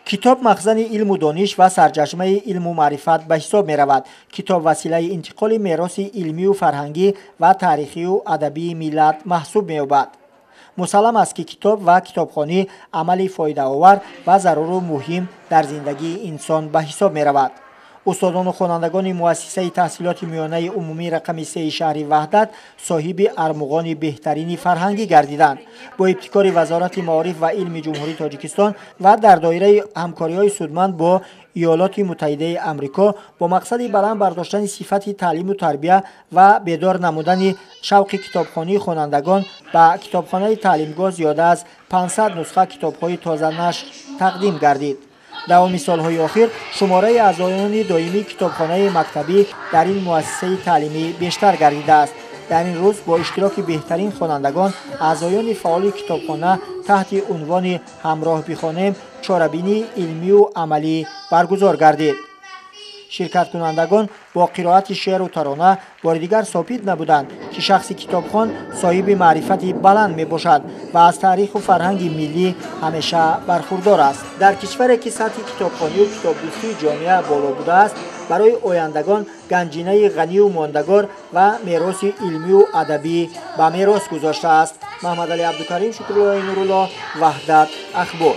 Китоб махзани илму дониш ва сарчашмаи илму маърифат ба ҳисоб меравад. Китоб василаи интиқоли мероси илмию фарҳангӣ ва таърихию адабии миллат маҳсуб меёбад. Мусаллам аст, ки китоб ва китобхонӣ амали фоидаовар ва заруру муҳим дар зиндагии инсон ба ҳисоб меравад. Устодону хонандагони муассисаи таҳсилоти миёнаи умумии рақами 3 шаҳри Ваҳдат соҳиби армуғони беҳтарини фарҳангӣ гардиданд. Бо ибтикори Вазорати маориф ва илми Ҷумҳурии Тоҷикистон ва дар доираи ҳамкориҳои судманд бо Иёлоти Муттаҳидаи Амрико бо мақсади баланд бардоштани сифати таълиму тарбия ва бедор намудани шавқи китобхонии хонандагон ба китобхонаи таълимгоҳ зиёда аз 500 нусха китобҳои тозанашр тақдим гардид. Давоми солҳои охир шумораи аъзоёни доимии китобхонаи мактабӣ дар ин муассисаи таълимӣ бештар гардидааст. Дар ин рӯз бо иштироки беҳтарин хонандагон, аъзоёни фаъоли китобхона таҳти унвони «Ҳамроҳ бихонем» чорабинии илмию амалӣ баргузор гардид. Ширкаткунандагон бо қироати шеъру тарона бори дигар собит набуданд, ки шахси китобхон соҳиби маърифати баланд мебошад ва аз таъриху фарҳанги миллӣ ҳамеша бархурдор аст. Дар кишваре, ки сатҳи китобхонию китобдӯстии ҷомеа боло будааст, барои ояндагон ганҷинаи ғанию мондагор ва мероси илмию адабӣ ба мерос гузоштааст. Маҳмадалӣ Абдукарим, Шукруллои Нурулло, Ваҳдат, Ахбор.